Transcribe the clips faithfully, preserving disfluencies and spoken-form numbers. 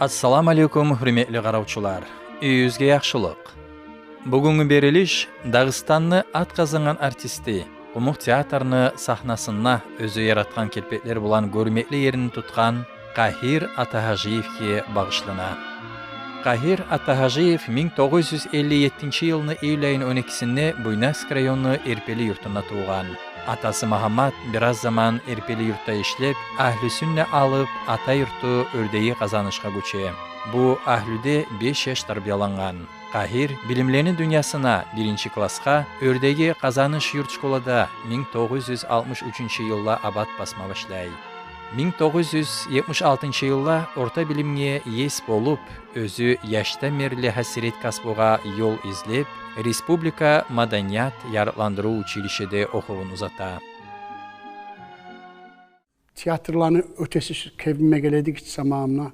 Ассаламу алейкум, гьюрметли къаравчулар. Уьюгюзге яхшылыкъ. Бугюнгю берилиш Дагъыстанны ат къазангъан артисти, къумукъ театрны сагьнасында оьзю яратгъан келпетлер булан гёрмекли ерни тутгъан Къагьир Атагьажиевге багъышлана. Къагьир Атагьажиев минг тогъуз юз элли еттинчи йылны июль айны он экисинде Буйнакск районну Эрпели юртунда тувгъан. Атасы Магьаммат бираз заман Эрпели юртда ишлеп, агьлюсюн де алып, ата юрту Оьрдеги Къазанышгъа гёче. Бу агьлюде беш яш тарбиялангъан. Къагьир билимлени дюньясына биринчи классгъа Оьрдеги Къазаныш юрт школада минг тогъуз юз алтмыш уьчюнчю йылда абат басма башлай. Минг тогъуз юз етмиш алтынчы йылда орта билимге ес болуп, оьзю яшдан берли гьасирет касбугъа ёл излеп, республика маданият ярыкъландырыв училищеде охувун узата. Театрланы оьтесиз кепиме геле эди гиччи заманымда.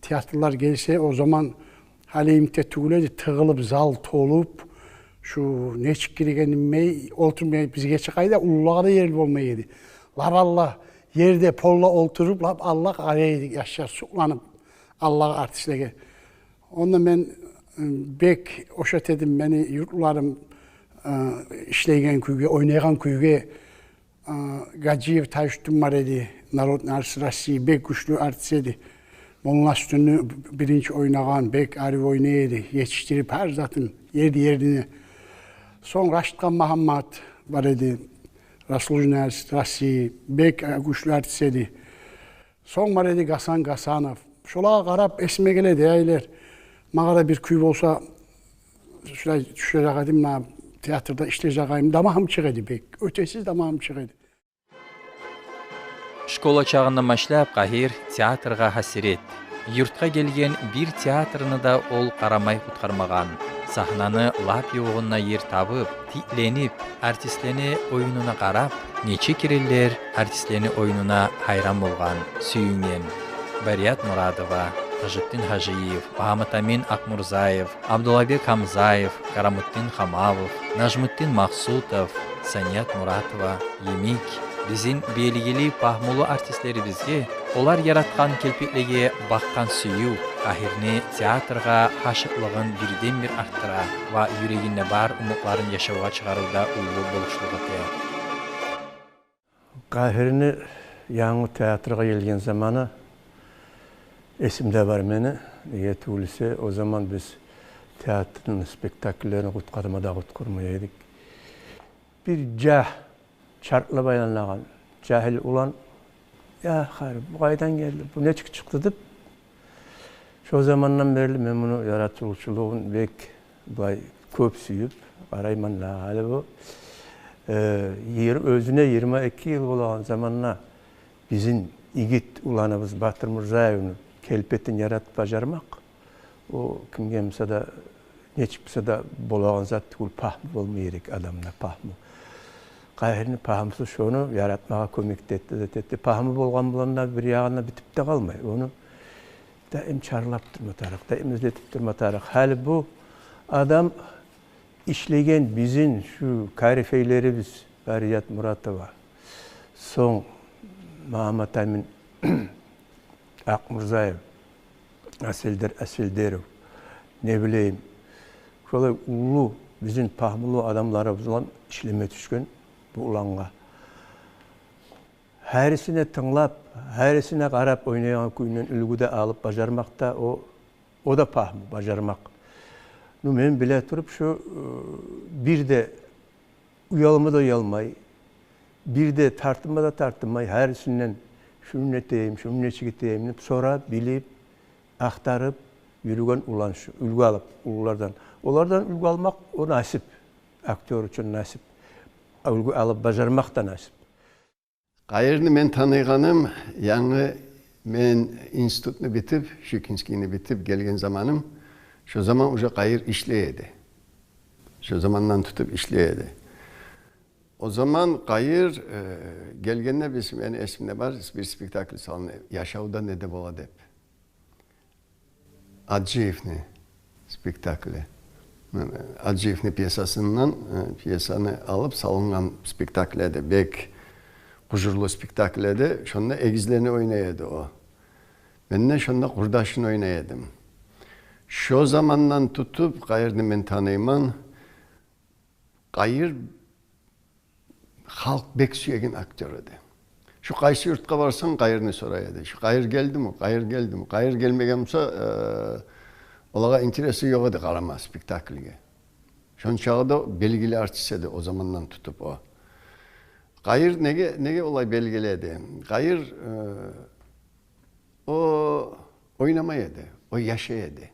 Театрлар гелсе, о заман гьалимикде тюгюл эди, тыгъылып, зал толуп, шу нечик гиргенин билмей, олтурмай, бизге чи къайда, уллулагъа да ер болмай эди. Лап алда ерде, полда олтуруп, лап алда къарай эдик, яшлар сукъланып, алдагъы артистлеге. Онда мен, ы, бек ошат эдим мени юртлуларым, ы, ишлейген кюйге, ойнайгъан кюйге. Ы, Гьажиев Тажутдин бар эди, народный артист России, бек гючлю артист эди. Молласютюнню биринчи ойнагъан, бек арив ойнай эди, етишдирип гьар затын, ер-ерине. Сонг Рашитхан Магьаммат бар эди, заслуженный артист России, бек, э, гючлю артист эди. Сонг бар эди Гьасан Гьасанов. Шолагъа къарап эсиме геле эди, айлар, магъа да бир кюй болса, шулай тюшежек эдим, муна театрда ишлежек эдим, дамагьым чыгъа эди бек. Оьтесиз дамагьым чыгъа эди. Школа чагъындан башлап Къагьир театргъа гьасирет. Юртгъа гелген бир театрны да ол къарамай къутгъармагъан. Сагьнаны лап ювугъунда ер табып, тикленип, артистлени оюнуна къарап, нече керенлер артистлени оюнуна гьайран болгъан, сююнген. Барият Муратова, Тажутдин Гьажиев, Магьамматамин Акъмурзаев, Абдуллабек Гьамзаев, Карамутдин Хамалов, Нажмутдин Макъсутов, Саният Муратова йимик бизин белгили, пагьмулу артистлерибизге, олар яратгъан келпетлеге бакъгъан сююв Къагьирни театргъа гьашыкълыгъын бирден-бир артдыра ва юрегинде бар умутларын яшавгъа чыгъарывда уллу болушлукъ эте. Къагьирни янгы театргъа гелген заманы эсимде бар мени. Неге тюгюл эсе, о заман биз театрны спектакллерин къутгъарма да къутгъармай эдик. Бир жагь чартлап айланагъан жагьил улан: «Я, хайыр, бу къайдан гелди, бу нечик чыкъды?» — деп. Шо замандан берли мен муну яратывчулугъун бек булай кёп сююп къарайман да. Гьали бу, э, ер-, оьзюне йигирма эки йыл болагъан заманда бизин игит уланыбыз Батырмурзаевни келпетин яратып бажармакъ, о кимге буса да, нечик буса да болагъан зат тюгюл, пагьму болма герек адамда, пагьму. Къагьирни пагьмусу шону яратмагъа кёмек де этди, зат этди. Пагьму болгъан булан да бир ягъында битип де къалмай. Ону даим чарлап турма тарыкъ, даим излетип турма тарыкъ. Гьали бу адам ишлеген бизин шу корифейлерибиз Барият Муратова, сонг Магьамматамин Акъмурзаев, Аселдер Аселдеров, не билейим, шолай уллу бизин пагьмулу адамларыбыз булан ишлеме тюшген бу улангъа. Гьарисине тынглап, гьарисине къарап, ойнайгъан кюйюнден уьлгю де алып бажармакъ да, о, о да пагьму, бажармакъ. Ну, мен биле туруп, шу, э, бир де уялма да уялмай, бир де тартынма да тартынмай, гьарисинден: «Шуну не этейим, шуну нечик этейим?» — деп сорап, билип, ахтарып юрюген улан шу, уьлгю алып уллулардан. Олардан уьлгю алмакъ, о насип. Актёр учун насип. Уьлгю алып бажармакъ да насип. Къагьирни мен таныйгъаным, янгы мен институтну битип, Щукинскийни битип гелген заманым, шо заман уже Къагьир ишлей эди. Шо замандан тутуп ишлей эди. О заман Къагьир, э, гелгенде, биз, мени эсимде бар, бир спектакль салынды, «Яшавда не де бола» деп. Аджиевни спектакли. Аджиевни пьесасындан, э, пьесаны алып салынгъан спектакль эди. Бек къужурлу спектакль эди. Шонда эгизлени ойнай эди о. Мен де шонда къурдашын ойнай эдим. Шо замандан тутуп Къайырны мен таныйман. Къайыр халкъ бек сюеген актёр эди. Шу къайсы юртгъа барсанг, Къайырны сорай эди. Шу Къайыр гелдими? Къайыр гелдими? Къайыр гелмеген буса, э, олагъа интереси ёкъ эди къарама спектакльге. Шончакъы да белгили артист эди о замандан тутуп о. Къайыр неге, неге олай белгили эди? Къайыр, э, о ойнамай эди, о яшай эди.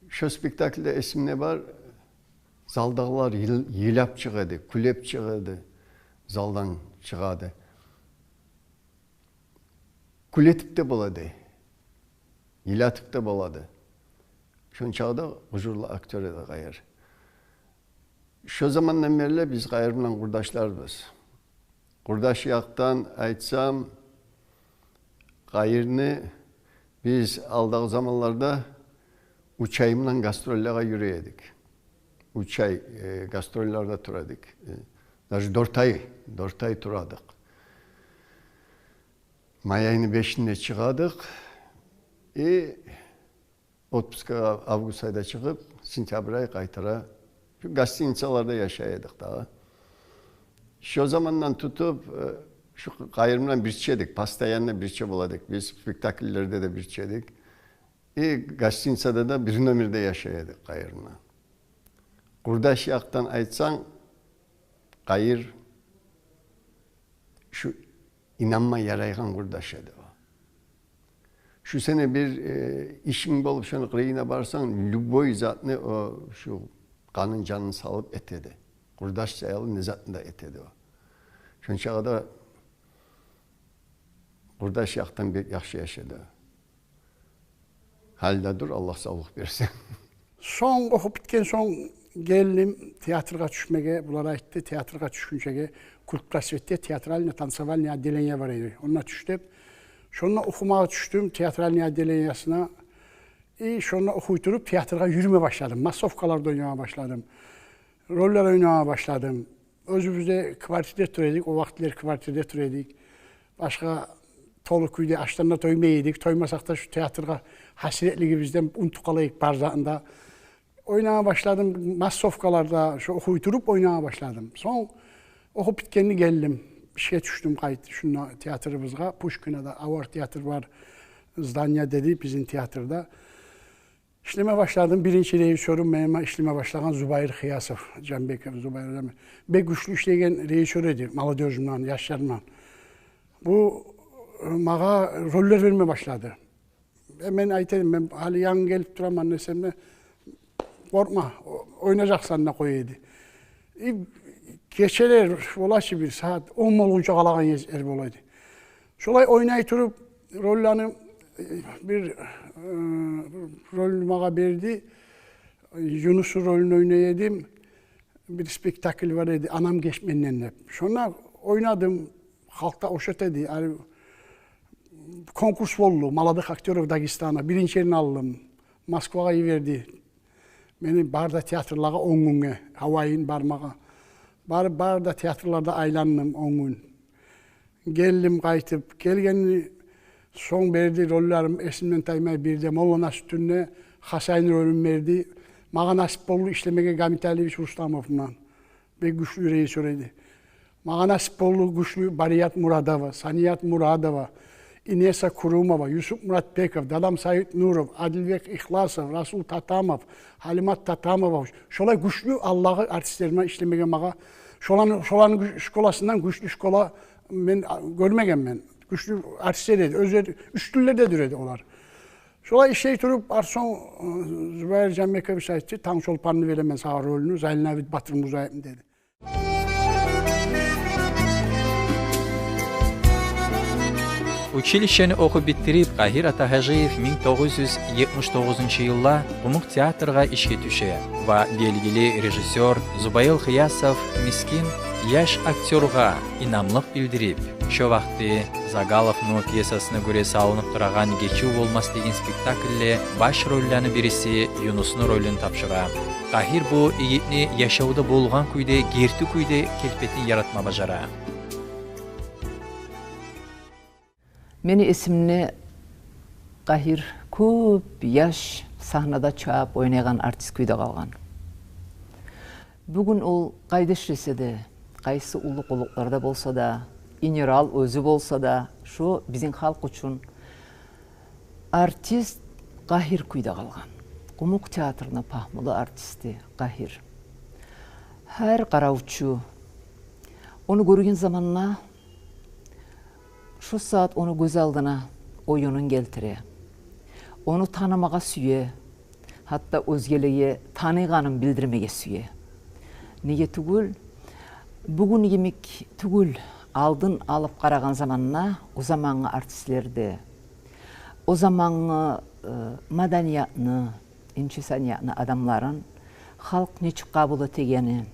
Шо спектакльде эсимде бар, залдагъылар йыл-, йылап чыгъа эди, кюлеп чыгъа эди, залдан чыгъа эди. Кюлетип де бола эди, йылатып да бола эди. Шончакъы да къужурлу актёр эди Къайыр. Шо замандан берли биз Къайыр булан къурдашларбыз. Къурдаш якъдан айтсам, Къайырны биз алдагъы заманларда уьч ай булан гастроллагъа юрюй эдик. Уьч ай, э, гастролларда тура эдик. Э, даже дёрт ай, дёрт ай тура эдик. Май айны бешинде чыгъа эдик. И отпускагъа август айда чыгъып, сентябрь ай къайтара. Шу гостиницаларда яшай эдик дагъы. Шо замандан тутуп, э, шу Къайыр булан бирче эдик, постоянно бирче бола эдик. Биз спектакльлерде де бирче эдик. И гостиницада да бир номерде яшай эдик Къайыр булан. Къурдаш якъдан айтсанг, Къайыр шу инанма ярайгъан къурдаш эди о. Шу сени бир, э, ишинг болуп, шону къырыйына барсанг, любой затны о шу къанын-жанын салып этеди. Къурдаш саялы не затны да этеди о. Шончакъы да къурдаш якъдан бек яхшы яшады. Гьали де дур, Аллагь савлукъ берсин. Сонг, охуп битген сонг, гелдим театргъа тюшмеге. Булар айтды, театргъа тюшгюнчеге Культпросветде театральный танцевальный отделение бар эди. Онда тюш деп, шонда охумагъа тюшдюм, театральный отделениясына. И шонда охуй туруп, театргъа юрюме башладым. Массовкаларда ойнамагъа башладым. Роллар ойнамагъа башладым. Оьзюбюз де квартирде тура эдик, о вакътилер квартирде тура эдик. Башгъа толу кюйде ашдан да тоймай эдик. Тоймасакъ да, шу театргъа гьасиретлигибизден унутуп къала эдик бар затны да. Ойнама башладым, массовкаларда, шу охуй туруп ойнама башладым. Сонг охуп битгенде гелдим. Ишге тюшдюм къайт шунда театрыбызгъа. Пушкинада авар театр бар, здание деди бизин театрда. Ишлеме башладым. Биринчи режиссёрум мени ишлеме башлагъан Зубайыр Хыясов, Жанбеков Зубайыр. Бек гючлю ишлейген режиссёр эди, молодёжундан, яшлардан. Бу, э, магъа роллар берме башлады. Э, мен айта эдим, мен гьали янгы гелип тураман десем де, къоркъма, о-, ойнажакъсан деп къоя эди. И гечелер бола чы, бир сагьат он болгъунча къалагъан ер бола эди. Шолай ойнай туруп, ролланы, э, бир, э, ролну магъа берди. Юнусну ролун ойнай эдим. Бир спектакль бар эди, «Анам геч менден» деп. Шонда ойнадым. Халкъ да ошата эди. Гьали конкурс болду, «Молодых актёров Дагестана». Биринчи ерни алдым. Москвагъа йиберди мени бары да театрларгъа он гюнге, гьавайын бармагъа. Барып, бары да театрларда айландым он гюн. Гелдим къайтып. Гелгенни сонг берди ролларым, эсимден таймай, бирде «Молла Насрутдинде» Хасайны ролун берди. Магъа насип болду ишлемеге Гамит Алиевич Рустамов булан. Бек гючлю режиссёр эди. Магъа насип болду гючлю Барият Мурадова, Саният Мурадова, Инесса Курумова, Юсуп Муратбеков, Дадам Саитнуров, Адилбек Ихласов, Расул Татамов, Гьалимат Татамова. Шолай гючлю алдагъы артистлер булан ишлемеге магъа. Шоланы, шоланы гю-, школасындан гючлю школа мен, а, гёрмегенмен. Гючлю артистлер эди. Оьзлери уьч тиллерде дюр эди олар. Шолай ишлей туруп, арсонг, э, Зубайыр Жанбекович айтды: «Танг Чолпанны беремен сагъа ролну, Зайналабит Батырмурзаевни», — деди. Училищени охуп битдирип, Къагьир Атагьажиев минг тогъуз юз етмиш тогъузунчу йылда Къумукъ театргъа ишге тюше ва белгили режиссёр Зубайыл Хыясов Мискин яш актёргъа инамлыкъ билдирип, шо вакъти Загаловну пьесасына гёре салынып турагъан «Гечив болмас» деген спектакльде баш ролланы бириси Юнусну ролун тапшура. Къагьир бу йигитни яшавда болгъан кюйде, герти кюйде келпетин яратма бажара. Мени эсимде Къагьир кёп яш сагьнада чабып ойнайгъан артист кюйде къалгъан. Бугюн ол къайда ишлесе де, къайсы уллу къуллукъларда болса да, генерал оьзю болса да, шо бизин халкъ учун артист Къагьир кюйде къалгъан. Къумукъ театрны пагьмулу артисти Къагьир. Гьар къаравчу ону гёрген заманда шо сагьат ону гёз алдына оюнун гелтире. Ону танымагъа сюе, гьатта оьзгелеге таныйгъанын билдирмеге сюе. Неге тюгюл, бугюн йимик тюгюл, алдын алып къарагъан заманда, о замангъы артистлер де, о замангъы, э, маданиятны, инче саниятны адамларын халкъ нечик къабул этегени,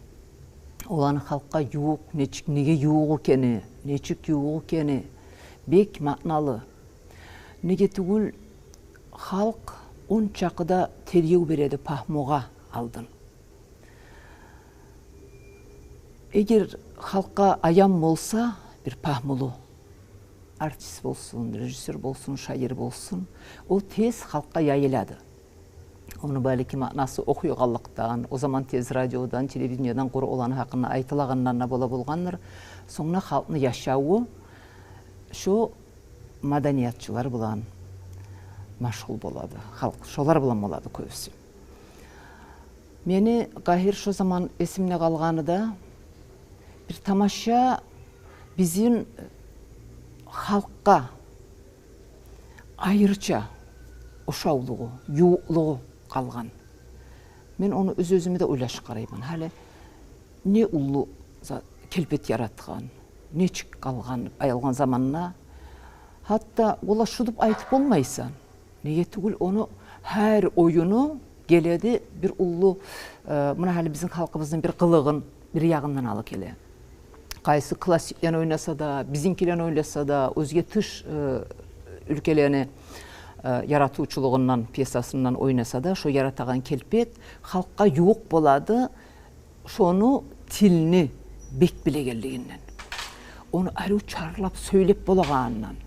оланы халкъгъа ювукъ, нечик, неге ювукъ экени, нечик ювукъ экени бек маъналы. Неге тюгюл, халкъ ончакъы да тергев береди пагьмугъа алдын. Эгер халкъгъа аян болса бир пагьмулу артист болсун, режиссёр болсун, шаир болсун, о тез халкъгъа яйылады. Ону балики маънасы охуйгъанлыкъдан, о заман тез радиодан, телевидениеден къуру оланы гьакъында айтылагъандан да бола болгъандыр. Сонг да халкъны яшаву шо маданиятчылар булан машгъул болады. Халкъ шолар булан болады кёбюсю. Мени Къагьир шо заман эсимде къалгъаны да бир тамаша, бизин халкъгъа айрыча ошавлугъу, ювукълугъу къалгъан. Мен ону оьз-оьзюме де ойлашып къарайман. Гьали не уллу за-, келпет яратгъан, нечик къалгъан, аялгъан заманда. Гьатта ола шу деп айтып болмайсан. Неге тюгюл, ону гьар оюну геледи бир уллу, э, муна гьали бизин халкъыбызны бир къылыгъын бир ягъындан алып геле. Къайсы классиклени ойнаса да, бизинкилени ойнаса да, оьзге тыш, э, уьлкелени, э, яратывчулугъундан, пьесасындан ойнаса да, шо яратагъан келпет халкъгъа ювукъ болады, шону тилни бек билегенлигинден, ону арив чарлап сёйлеп болагъанындан,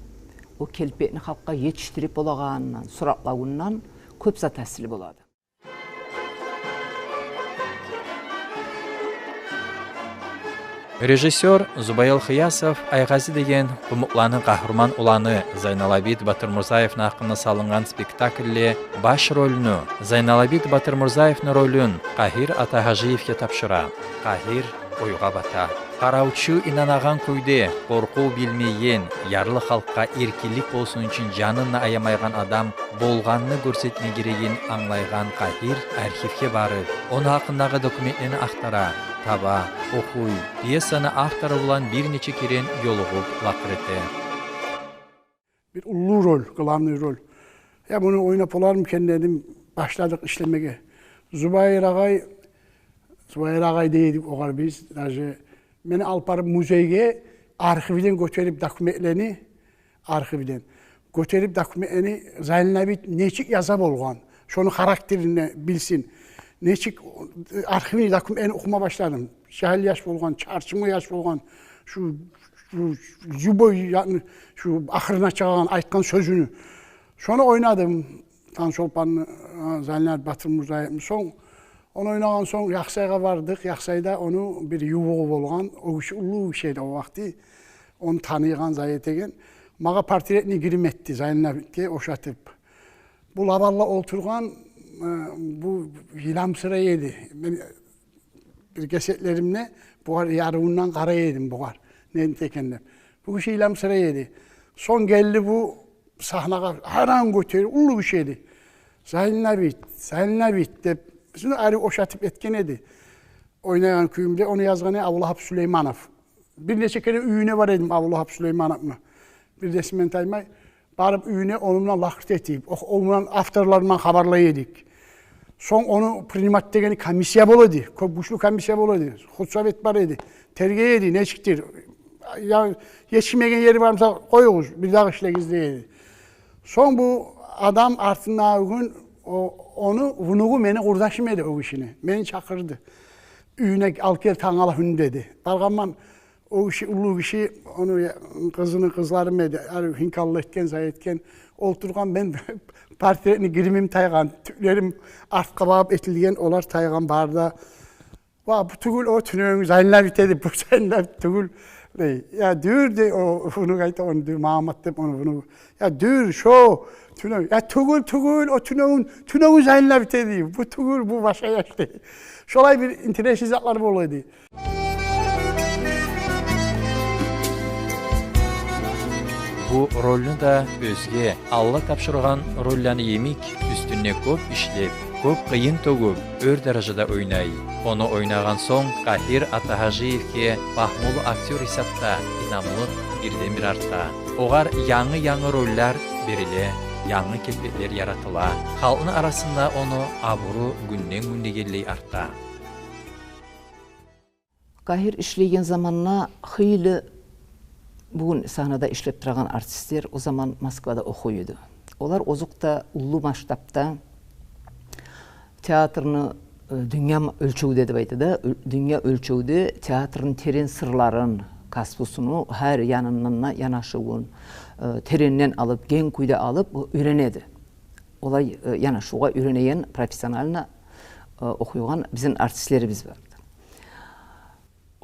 о келпетни халкъгъа етишдирип болагъанындан, суратлавундан кёп зат гьасил болады. Режиссёр Зубайыл Хыясов «Айгъази» деген къумукъланы къагьруман уланы Зайналабит Батырмурзаевни гьакъында салынгъан спектакльде баш ролну, Зайналабит Батырмурзаевни ролюн Къагьир Атагьажиевге тапшура. Къагьир ойгъа бата. Къаравчу инанагъан кюйде, къоркъув билмейген, ярлы халкъгъа эркинлик болсун учун жанын да аямайгъан адам болгъанны гёрсетме герегин англайгъан Къагьир архивге барып, ону гьакъындагъы документлени ахтара, таба, охуй, пьесаны автору булан бир нече керен ёлугъуп лакъыр эте. Бир уллу роль, главный роль. Я, муну ойнап болармы экен дедим, башладыкъ ишлемеге. Зубайыр агъай, Зубайыр агъай дей эдик огъар биз, даже мени алып барып музейге, архивден гётерип документлени, архивден гётерип документлени, Зайналабит нечик яза болгъан, шону характерин билсин. Нечик, архивни документлени охума башладым. Жагьил яш болгъан, чарчымы яш болгъан, шу, шу, любой, яни, шу ахырына чыгъагъан айтгъан сёзюню. Шону ойнадым. Тангшолпанны, а, Зайналабит Батырмурзаевни. Сонг, ону ойнагъан сонг, Яхсайгъа бардыкъ. Яхсайда ону бир ювугъу болгъан, о гиши уллу гиши эди о вакъти. Ону таныйгъан, зат этеген. Магъа портретни гирим этди, Зайналабитге ошатып. Бу лап алда олтургъан, э, бу йыламсырай эди. Мен бир гесеклеримде бугъар ярыгъындан къарай эдим бугъар, не эте экен деп. Бу гиши йыламсырай эди. Сонг гелди бу сагьнагъа, гьаран гётерип, уллу гиши эди. «Зайналабит, Зайналабит», — деп, бизин арив ошатып этген эди. Ойнайгъан кююмде, ону язгъаны Абдулвагьап Сулейманов. Бир нече керен уьюне бара эдим Абдулвагьап Сулеймановну. Бир де эсимден таймай. Барып уьюне, ону булан лакъыр этип, о-, ону булан, авторлар булан хабарлай эдик. Сонг ону принимать этеген комиссия бола эди. Кёп гючлю комиссия бола эди. Худсовет бар эди. Тергей эди, нечикдир. Я, етишмеген ери бар буса, къоюгъуз, бирдагъы ишлегиз дей эди. Сонг бу адам артындагъы гюн о-, ону внугу мени къурдашым эди о гишини. Мени чакъырды. Уьюне алып гел тангала гюн деди. Баргъанман, О гиши, уллу гиши, ону я-, къызыны къызлары эди, гьар хинкаллы этген, зат этген. Олтургъан, мен портретни гримим тайгъан, тюклерим артгъа багъып этилген, олар тайгъан бары да. «Ва, бу тюгюл о тюнегюн зайнап битеди, бу зайнап тюгюл», — дей. «Я, дюр», — дей о внук, айта, ону дюр, Магьаммат деп ону внугу. «Я, дюр, шо тюнегюн». «Я, тюгюл, тюгюл, о тюнегюн, тюнегюн зайнап битеди, бу тюгюл, бу башгъа яш», — дей. Шолай бир интересный затлар бола эди. Бу рольну да оьзге, Алла тапшургъан рольланы йимик, уьстюнде кёп ишлеп, кёп къыйын тёгюп, оьр даражада ойнай. Ону ойнагъан сонг, Къагьир Атагьажиевге пагьмулу актёр гьисапда инамлыкъ бирден-бир арта. Огъар янгы-янгы рольлар бериле, янгы келпетлер яратыла. Халкъны арасында ону абуру гюнден-гюн дегенлей арта. Къагьир ишлейген заманда хыйлы, бугюн сагьнада ишлеп турагъан артистлер о заман Москвада охуй эди. Олар озокъда уллу масштабда театрны, э, дюнья оьлчевде деп айта да, оь-, дюнья оьлчевде театрны терен сырларын, каспусуну гьар янындан да янашывун, э, теренден алып, генг кюйде алып, уьйренеди. Олай, э, янашывгъа уьйренеген, профессионально, э, охуйгъан бизин артистлерибиз барды.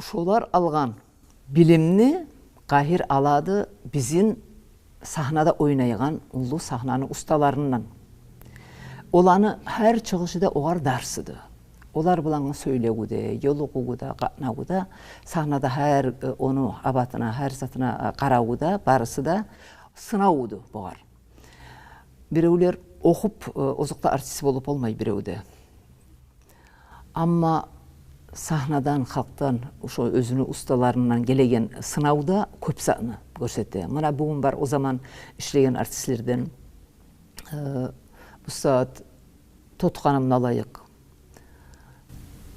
Шолар алгъан билимни Къагьир алады бизин сагьнада ойнайгъан уллу сагьнаны усталарындан. Оланы гьар чыгъышы да огъар дарс эди. Олар булан сёйлевю де, ёлугъуву да, къатнаву да, сагьнада гьар, э, ону абатына, гьар затына, э, къараву да, барысы да сынаву эди бугъар. Биревлер охуп, э, озокъда, артист болуп болмай бирев де. Амма сагьнадан, халкъдан, ошо оьзюню усталарындан гелеген сынав да кёп затны гёрсете. Муна бугюн бар о заман ишлеген артистлерден, э, бу сагьат Тотханымны алайыкъ.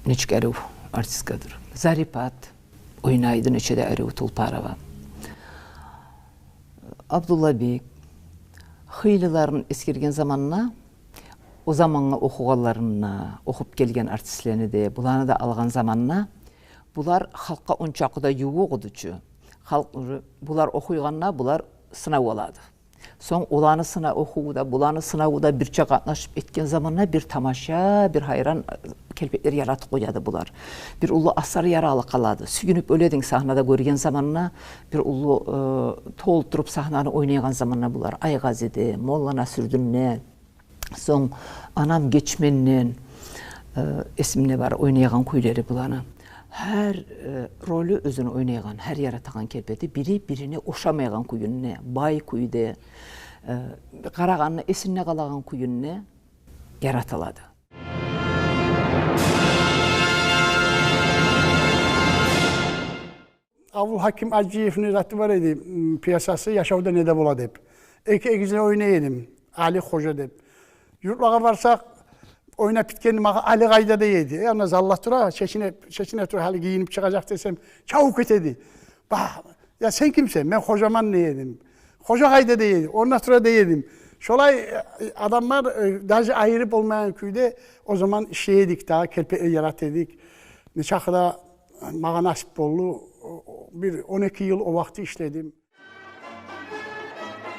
Нечик арив артисткадыр. Зарипат ойнайды, нече де арив Тулпарова. Абдуллабек. Хыйлыларын эсгерген заманда, о замангъы охугъанларын да, охуп гелген артистлени де, буланы да алгъан заманда, булар халкъгъа ончакъы да ювукъ эди чи. Халкъ, булар охуйгъанда, булар сынав алады. Сонг оланы сына-, охуву да, буланы сынаву да бирче къатнашып этген заманда бир тамаша, бир гьайран, э, келпетлер яратып къояды булар. Бир уллу асар яратылып къалады. Сююнюп оьлединг сагьнада гёрген заманда, бир уллу, э, толтуруп сагьнаны ойнайгъан заманда булар. Айгъазиде, Молла Насрутдинде, сонг «Анам, геч менден», э, эсимде бар ойнайгъан кюйлери буланы. Гьар, э, ролю оьзюню ойнайгъан, гьар яратагъан келпети бири-бирине ошамайгъан кюйде, бай кюйде, э, къарагъанда эсинде къалагъан кюйде яратылады. Абулгьаким Гьажиевни заты бар эди, м, пьесасы «Яшавда не де бола» деп. Эки эгизин ойнай эдим, Али, Хожа деп. Юртлагъа барсакъ, ойнап битгенде магъа: «Али къайда?» — дей эди. Э, анда залда тура, чечине, чечине тура, гьали гийинип чыгъажакъ десем, чабып гете эди. «Ба, я сен кимсен?» «Мен Хожаман», — дей эдим. «Хожа къайда?» — дей эди. «Онда тура», — дей эдим. Шолай, э, адамлар, э, даже айырып болмайгъан кюйде о заман ишлей эдик дагъы, келпетлер ярата эдик. Нечакъы да магъа насип болду. О, о, бир он эки йыл о вакъти ишледим.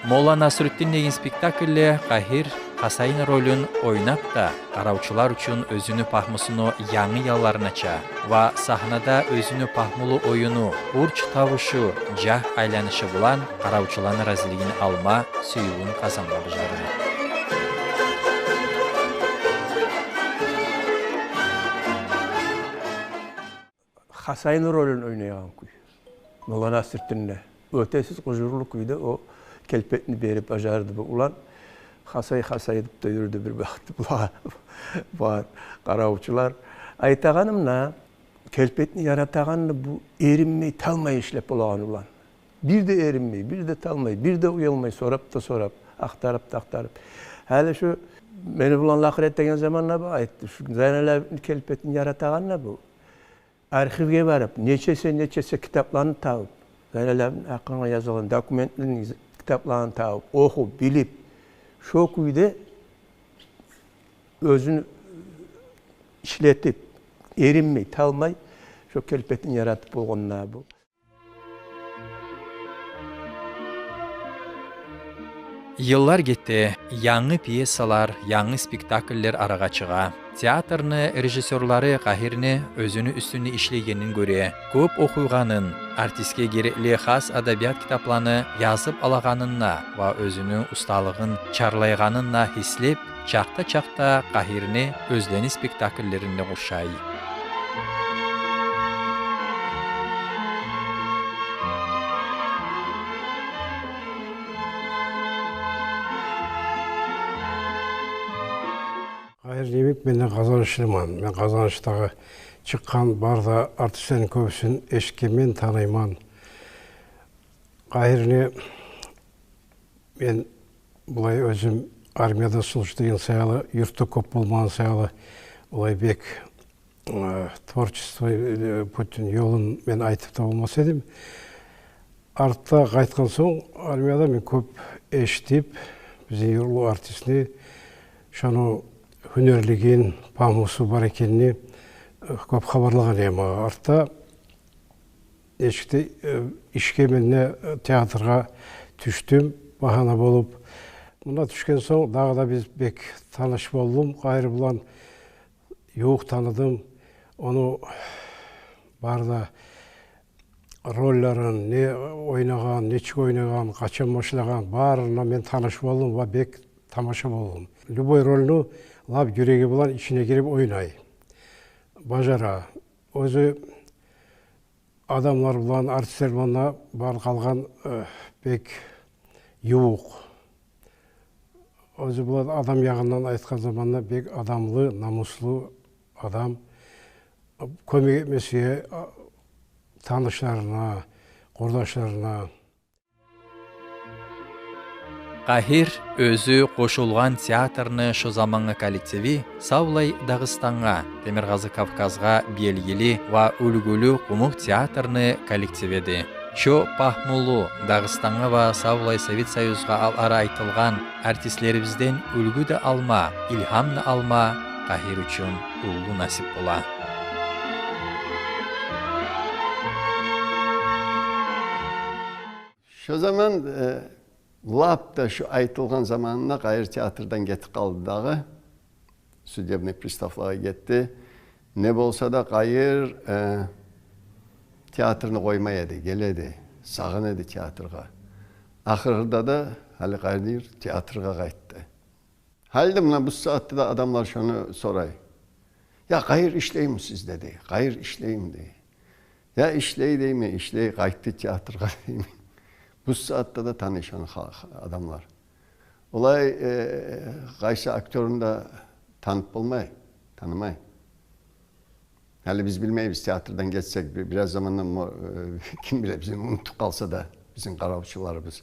Молла Насрутдин деген спектакльде Къагьир Хасайны ролюн ойнап да, къаравчулар учун оьзюню пагьмусуну янгы янларын ача ва сагьнада оьзюню пагьмулу оюну, урч тавушу, жагь айланышы булан къаравчуланы разилигин алма, сюювюн къазанма бажара. Хасайны ролюн ойнайгъан кюй. Молла Насрутдинде. Оьтесиз къужурлу кюйде о келпетни берип бажарды бу улан. Хасай, Хасай деп де юрюдю бир вакъти булагъа, бугъар къаравчулар. Айтагъаным да, келпетни яратагъанда бу эринмей, талмай ишлеп болагъан улан. Бир де эринмей, бир де талмай, бир де уялмай, сорап да сорап, ахтарып да ахтарып. Гьали шу мени булан лакъыр этеген заманда бу айтды: «Шу Зайналабитни келпетин яратагъанда бу архивге барып, нечесе, нечесе китапланы табып, Зайналабитни гьакъында язылгъан документлени, китапланы табып, охуп, билип, шо кюйде оьзюн ишлетип, эринмей, талмай, шо келпетин яратып болгъан да бу». Йыллар гете, янгы пьесалар, янгы спектакллер арагъа чыгъа. Театрны режиссёрлары Къагьирни оьзюню уьстюнде ишлейгенин гёре. Кёп охуйгъанын, артистге герекли хас адабият китапланы язып алагъанын да ва оьзюню усталыгъын чарлайгъанын да гьислеп, чакъда-чакъда Къагьирни оьзлени спектакллеринде къуршай. Къагьир Немик, мен де къазанышлыман. Мен Къазанышдагъы чыкъгъан бары да артистлени кёбюсюн эшитгенмен, таныйман. Къагьирни мен булай оьзюм армияда служить этген саялы, юртда кёп болмагъан саялы, булай бек, э, творчество, э, путин, ёлун мен айтып да болмас эдим. Артда къайтгъан сонг, армияда мен кёп эшитип, бизин юртлу артистни, шону гьюнерлигин, пагьмусу бар экенни, э, кёп хабарлагъан эдим магъа. Артда эшикде, э, ишге мен де, э, театргъа тюшдюм, багьана болуп. Мунда тюшген сонг, дагъы да биз бек таныш болдум Къагьир булан, ювукъ таныдым. Ону бары да ролларын, не ойнагъан, нечик ойнагъан, къачан башлагъан, барына мен таныш болдум ва бек тамаша болдум. Любой ролну лап юреги булан ичине гирип ойнай. Бажара. Оьзю адамлар булан, артистлер булан да бар къалгъан, э, бек ювукъ. Оьзю булай адам ягъындан айтгъан заманда бек адамлы, намуслу адам. Кёмек этме сюе, а, танышларына, къурдашларына. Къагьир оьзю къошулгъан театрны шо замангъы коллективи савлай Дагъыстангъа, Темиркъазыкъ Кавказгъа белгили ва уьлгюлю къумукъ театрны коллективи эди. Шо пагьмулу Дагъыстангъа ва савлай Совет Союзгъа атлары айтылгъан артистлерибизден уьлгю де алма, илгьам да алма Къагьир учун уллу насип бола. Шо заман, э, лап да шо айтылгъан заманында Къагьир театрдан гетип къалды дагъы. Судебный приставлагъа гетди. Не болса да Къагьир, э, театрны къоймай эди, геле эди, сагъына эди театргъа. Ахырда да гьали Къагьир театргъа къайтды. Гьали де муна бу сагьатда да адамлар шону сорай. «Я, Къагьир ишлейми сизде?» — дей. «Къагьир ишлейми?» — дей. «Я, ишлей», — деймен, — «ишлей, къайтды театргъа», — деймен. Бу сагьатда да таный шону ха-, ха-, адамлар. Олай, э, къайсы актёрну да танып болмай, танымай. Гьали биз билмейбиз, театрдан гетсек, бир, бираз замандан мо-, э, ким биле, бизин унутуп къалса да, бизин къаравчуларыбыз.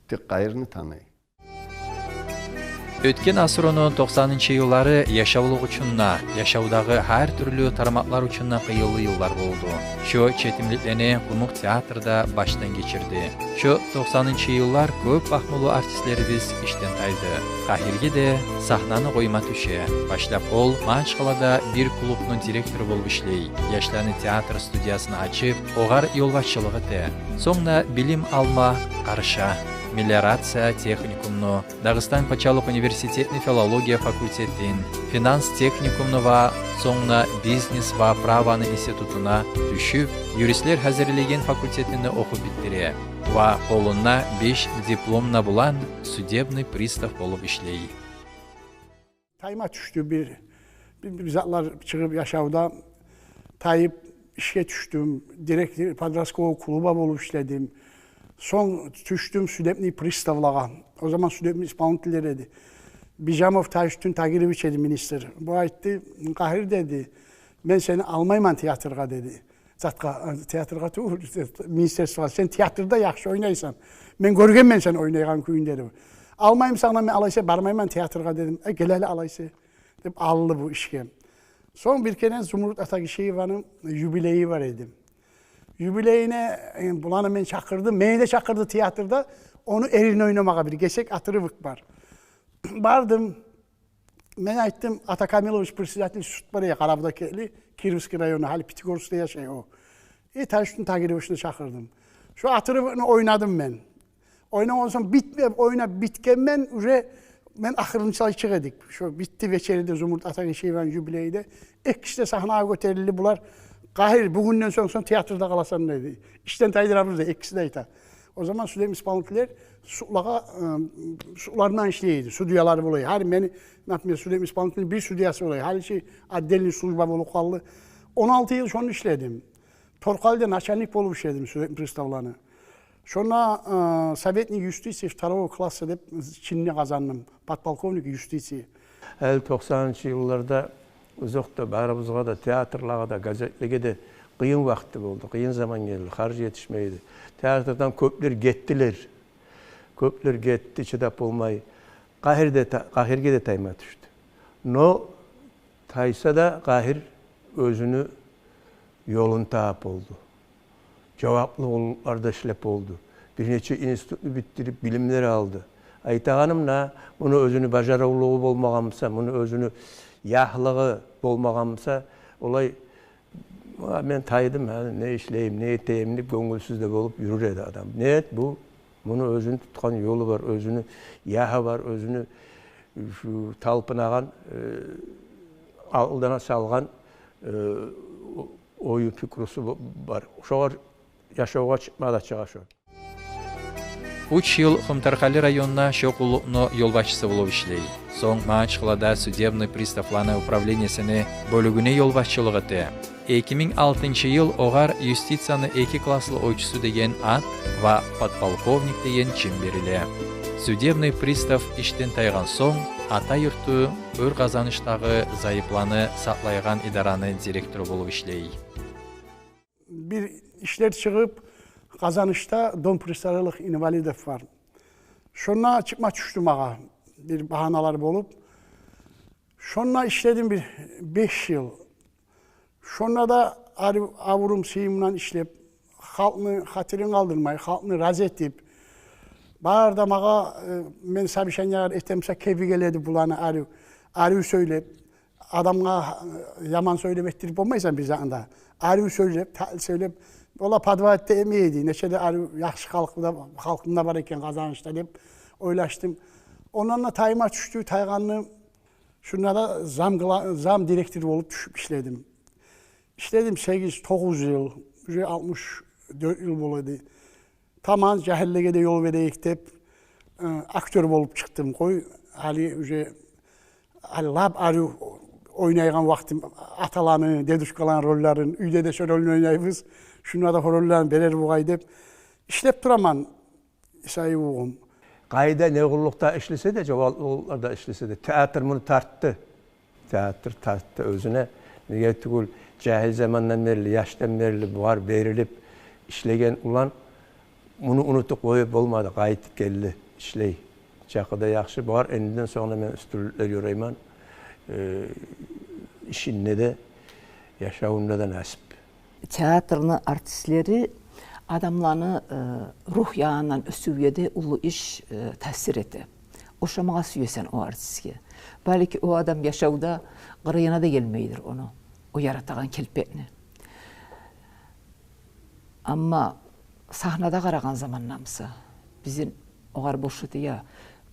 Тек Къагьирни таный. Оьтген асруну токъсанынчы йыллары яшавлукъ учун да, яшавдагъы гьар тюрлю тармакълар учун да къыйынлы йыллар болду. Шо четимликлени къумукъ театр да башдан гечирди. Шо токъсанынчы йыллар кёп пагьмулу артистлерибиз ишден тайды. Къагьирге де сагьнаны къойма тюше. Башлап ол Магьачкъалада бир клубну директору болуп ишлей. Яшланы театр студиясын ачып, огъар ёлбашчылыкъ эте. Сонг да билим алма къарыша. Мелиорация техникумну, Дагъыстан пачалыкъ университетни филология факультетин, финанс техникумну ва сонг да бизнес ва праваны институтуна тюшюп, юристлер гьазирлейген факультетин охуп битдире ва къолунда беш дипломну булан судебный пристав болуп ишлей. Тайма тюшдю бир, бир, бир затлар чыгъып яшавда, тайып ишге тюшдюм. Директор подросткового клуба болуп ишледим. Сонг тюшдюм судебный приставлагъа. О заман судебный исполнительлер эди. Бижамов Тажутдин Тагирович эди министр. Бу айтды: «Къагьир, — деди, — мен сени алмайман театргъа», — деди. Затгъа, э, театргъа тюгюл, министерствогъа. «Сен театрда яхшы ойнайсан. Мен гёргенмен сен ойнайгъан кюйюнлени. Алмаймысан да, мен алайса бармайман театргъа», — дедим. «Э, гел гьали алайса», — деп алды бу ишге. Сонг бир керен Зумруд Атагишиеваны юбилейи бар эди. Юбилейине, э, буланы мен чакъырдым. Мени де чакъырды театрда. Ону эрин ойнамагъа, бир гесек отрывок бар. Бардым. Мен айтдым, Ата Камилович, председатель суд бар я, Къарабудагъгентли, Кировский районну, гьали Пятигорскда яшай о. Э, Тажутдин Тагировични чакъырдым. Шо отрывокну ойнадым мен. Ойнагъан сонг битмей, ойнап битгенмен, уже мен ахырынчылай чыгъа эдик. Шо битди вечериде, Зумрут Атагишиеваны юбилейде. Эки киши де сагьнагъа гётерилди булар. «Къагьир, бугюнден сонг сен театрда къаласан», — деди. «Ишден тайдырабыз», — деди, эки киши де айта. О заман судебный исполнительлер судлагъа, э, судлардан ишлей эди, судьялар бола эди. Гьар мени, например, судебный исполнительни бир судьясы бола эди. Гьали чи отдельный служба болуп къалды. Он алты йыл шонда ишледим. Торкъалиде начальник болуп ишледим судебный приставланы. Шонда, э, советник юстиции второго класса деп чинни къазандым. Подполковник юстиции. Гьали токъсанынчы йылларда узакъда барыбызгъа да, театрлагъа да, газетлеге де къыйын вакъти болду, къыйын заман гелди, харжы етишмей эди. Театрдан кёплер гетдилер. Кёплер гетди, чыдап болмай. Къагьир де та-, Къагьирге де тайма тюшдю. Но тайса да, Къагьир оьзюню ёлун тапып болду. Жаваплы къуллукъларда ишлеп болду. Бир нече институтну битдирип, билимлер алды. Айтагъаным да, муну оьзюню бажарывлугъу болмагъан буса, муну оьзюню ягьлыгъы болмагъан буса, олай, «А, мен тайдым, гьа, не ишлейим, не этейим?» — деп гёнгюлсюз де болуп юрюр эди адам. Нет, бу, муну оьзюню тутгъан ёлу бар, оьзюню ягьы бар, оьзюню шу талпынагъан, э, алдына салгъан, э, о-, ою, пикрусу бу-, бар. Шогъар яшавгъа чыкъма да чыгъа шо. Уьч йыл Къумторкъали районда шо къуллукъну ёлбашчысы болуп ишлей. Сонг Магьачкъалада судебный приставланы управлениесини бёлюгюне ёлбашчылыкъ эте. Эки минг алтынчы йыл огъар юстицияны эки класслы ойчусу деген ат ва подполковник деген чин бериле. Судебный пристав ишден тайгъан сонг, ата юрту Оьр Къазанышдагъы зайыпланы сакълайгъан идараны директору болуп ишлей. Бир ишлер чыгъып, Къазанышда дом престарелых инвалидов бар. Шонда чыкъма тюшдю магъа, бир багьаналар болуп. Шонда ишледим бир беш йыл. Шонда да арив, авурум-сыйымдан ишлеп, халкъны хатирин къалдырмай, халкъны рази этип, бары да магъа, э, мен совещаниелер этемсе, кепи геле эди буланы арив, арив сёйлеп, адамгъа, э, яман сёйлеп этдирип болмайсан бир затны да. Арив сёйлеп, татли сёйлеп, ола подводить де этмей эди. Нече де арив, яхшы халкъы да, халкъым да бар экен Къазанышда деп ойлашдым. Ондан да тайма тюшдю, тайгъанны шунда да зам гла-, зам директор болуп тюшюп ишледим. Ишледим сегиз, тогъуз йыл, уже алтмыш дёрт йыл бола эди. Таман жагьиллеге де ёл берейик деп, э, актёр болуп чыкъдым къой. Гьали уже, гьали лап арив ойнайгъан вакътим, аталаны, дедушкаланы ролларын, уьйде де шо ролну ойнайбыз. Шунда да шо ролланы берер бугъай деп ишлеп тураман. Исай угъум. Къайда, не къуллукъда ишлесе де, жаваплы къуллукъларда ишлесе де, театр муну тартды. Театр тартды оьзюне. Неге тюгюл, жагьил замандан берли, яшдан берли бугъар берилип ишлеген улан муну унутуп къоюп болмады, къайтып гелди, ишлей. Чакъы да яхшы, бугъар эндиден сонг да мен уьстюнлюклер ёрайман. Э, ишинде де, яшавунда да насип. Театрны артистлери адамланы, э, рух ягъындан оьсювге де уллу иш, э, таъсир эте. Ошамагъа сюесен о артистге. Балики, о адам яшавда къырыйына да гелмейдир ону, о яратагъан келпетни. Амма сагьнада къарагъан заманда буса, бизин огъар бош эте я,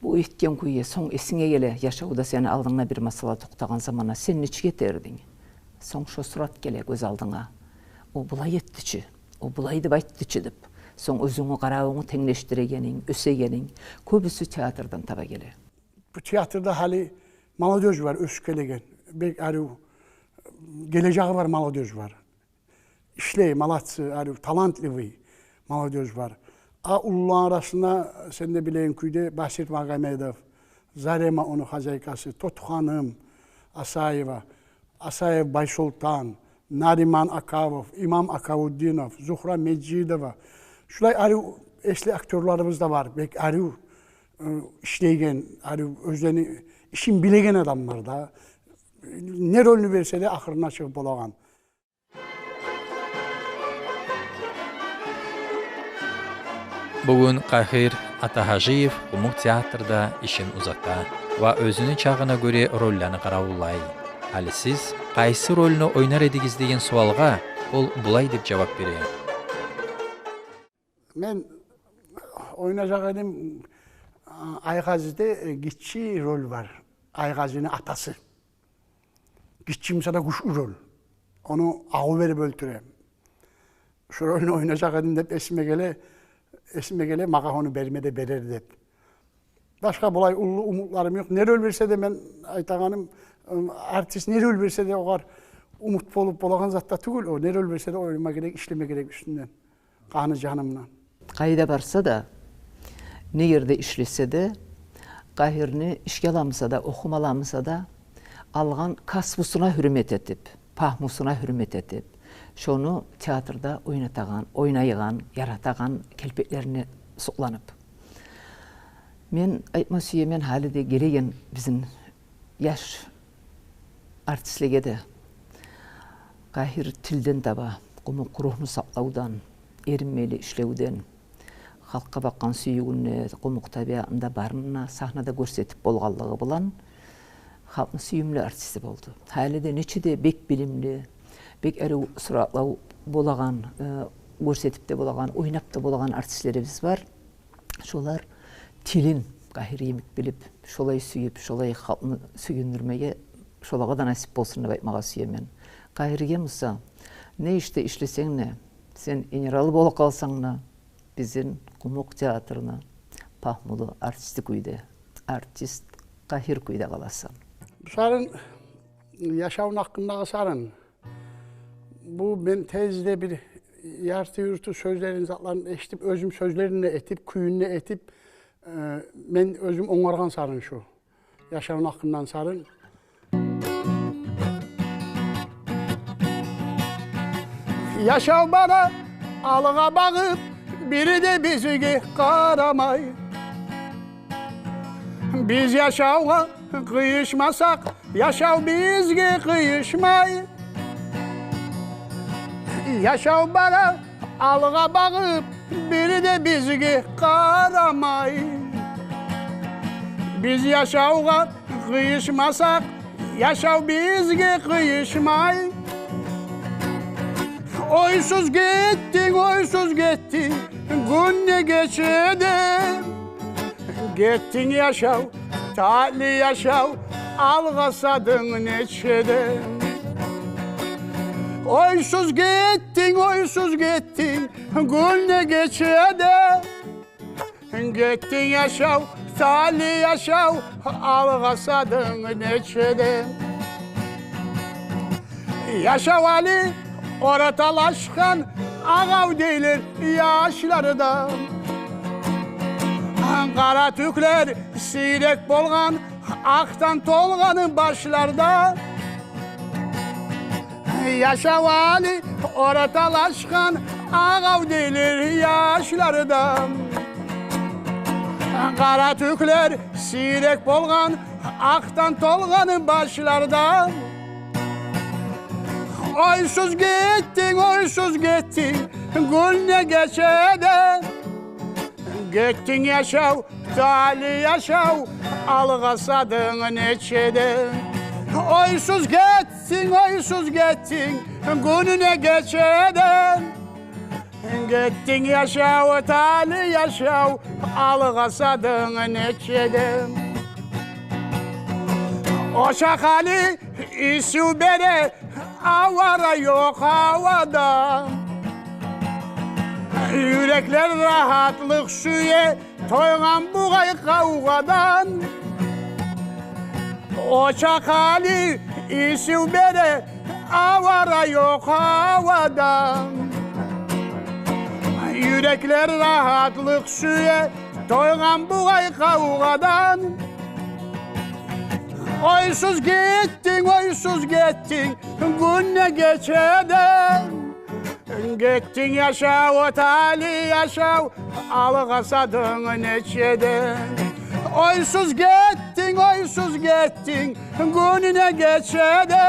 бу этген кюйге, сонг эсинге геле, яшавда сени алдынгда бир масъала токътагъан заманда, сен нечик этердинг? Сонг шо сурат геле гёз алдынга. О булай этди чи, о булай деп айтды чы деп. Сонг оьзюнгню къаравунгну тенглешдирегенинг, оьсегенинг кёбюсю театрдан таба геле. Бу театрда гьали молодёжь бар, оьсюп гелеген. Бек арив гележеги бар молодёжь бар. Ишлей, молодцы, арив, талантливый молодёжь бар. А уллуланы арасында, сен де билеген кюйде, Басир Магомедов, Зарема, ону хозяйкасы, Тотуханым Асаева, Асаев Байсолтан, Нариман Акавов, Имам Акавутдинов, Зухра Меджидова. Шулай арив эсли актёрларыбыз да бар. Бек арив, э, ишлейген, арив, оьзлени ишин билеген адамлар да. Не рольну берсе де, ахырына чыгъып болагъан. Бугюн Къагьир Атагьажиев Къумукъ театрда ишин узата ва оьзюню чагъына гёре ролланы къаравуллай. Гьали сиз къайсы ролну ойнар эдигиз деген суалгъа ол булай деп жавап бере. Мен Ойнажакъ эдим, а, Айгъазиде, э, гиччи роль бар. Айгъазини атасы. Гиччи буса да гючлю роль. Ону агъу берип оьлтюре. Шо рольну ойнажакъ эдим деп эсиме геле, эсиме геле, магъа ону берме де берер деп. Башгъа булай уллу умутларым ёкъ. Не роль берсе де, мен айтагъаным, ым, артист не роль берсе де, огъар умут болуп болагъан зат да тюгюл о. Не роль берсе де, ойнама герек, ишлеме герек уьстюнден. Къаны-жанымдан. Къайда барса да, не ерде ишлесе де, Къагьирни ишге аламыса да, охума аламыса да, алгъан касбусуна гьюрмет этип, пагьмусуна гьюрмет этип, шону театрда ойнатагъан, ойнайгъан, яратагъан келпетлерине сукъланып. Мен айтма сюемен, гьали де гелеген бизин яш артистлеге де Къагьир тилден таба, къумукъ ругьну сакълавдан, эринмейли ишлевден, халкъгъа бакъгъан сюювюн де, къумукъ табиатын да, барын да сагьнада гёрсетип болгъанлыгъы булан халкъны сюйюмлю артисти болду. Гьали де нече де бек билимли, бек арив суратлав болагъан, э, гёрсетип де болагъан, ойнап да болагъан артистлерибиз бар. Шолар тилин Къагьир йимик билип, шолай сююп, шолай халкъны сююндюрмеге шолагъа да насип болсун деп айтмагъа сюемен. Къагьирге буса, не ишде ишлесенг де, сен генерал болуп къалсанг да, бизин къумукъ театрны пагьмулу артисти кюйде, артист Къагьир кюйде къаласан. Бу сарын, яшавну гьакъындагъы сарын. Бу мен тезде бир ярты-юрту сёзлерин, затларын эшитип, оьзюм сёзлерин де этип, кюйюн де этип, э, мен оьзюм онгаргъан сарын шу. Яшавну гьакъындан сарын. Яшав бара алгъа багъып, бири де бизге къарамай. Биз яшавгъа къыйышмасакъ, яшав бизге къыйышмай. Яшав бара алгъа багъып, бири де бизге къарамай. Биз яшавгъа къыйышмасакъ, яшав бизге къыйышмай. Ойсуз гетдинг, ойсуз гетдинг, гюн де гече де. Гетдинг, яшав, татли яшав, алгъасадынг нече де. Ойсуз гетдинг, ойсуз гетдинг, гюн де гече де. Гетдинг, яшав, татли яшав, алгъасадынг нече де. Яшав гьали орталашгъан, агъав дейлер яшларда. Къара тюклер сийрек болгъан, акъдан толгъан башларда. Яшав гьали орталашгъан, агъав дейлер яшларда. Къара тюклер сийрек болгъан, акъдан толгъан башларда. Ойсуз гетдинг, ойсуз гетдинг, гюн де гече де. Гетдинг, яшав, талай яшав, алгъасадынг нече де. Ойсуз гетдинг, ойсуз гетдинг, гюн де гече де. Гетдинг, яшав, талай яшав, алгъасадынг нече де. Ошакъ гьали исив бере, авара ёкъ гьавада. Юреклер рагьатлыкъ сюе, тойгъан бугъай къавгъадан. Ошакъ гьали исив бере, авара ёкъ гьавада. Юреклер рагьатлыкъ сюе, тойгъан бугъай къавгъадан. Ойсуз гетдинг, ойсуз гетдинг, гюн де гече де. Гетдинг, яшав, талай яшав, алгъасадынг нече де. Ойсуз гетдинг, ойсуз гетдинг, гюн де гече де.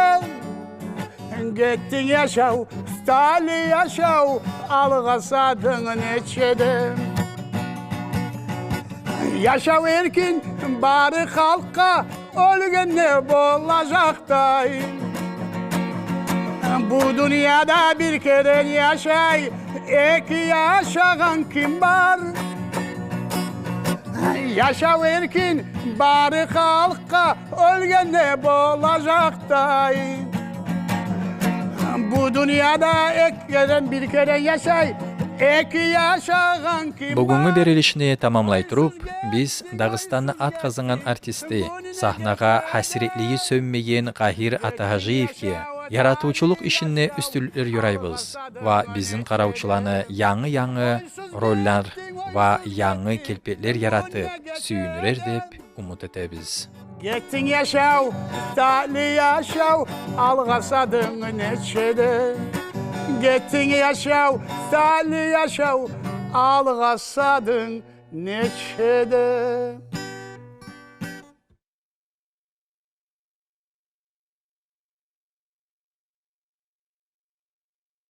Гетдинг, яшав, талай яшав, алгъасадынг нече де. Яшав эркин бары халкъгъа, оьлгенде болажакъдай. Бу дюньяда бир керен яшай, эки яшагъан ким бар? Яшав эркин бары халкъгъа, оьлгенде болажакъдай. Бу дюньяда эки керен, бир керен яшай, эки яшагъан ким бар? Бугюнгю берилишни тамамлай туруп, биз Дагъыстанны ат къазангъан артисти, сагьнагъа гьасиретлиги сёнмейген Къагьир Атагьажиевге яратывчулукъ ишинде уьстюнлюклер ёрайбыз ва бизин къаравчуланы янгы-янгы роллар ва янгы келпетлер яратып сююндюрер деп умут этебиз. Гетдинг, яшав, татли яшав, алгъасадынг нечеде. Гетдинг, яшав, татли яшав, алгъасадынг нечеде.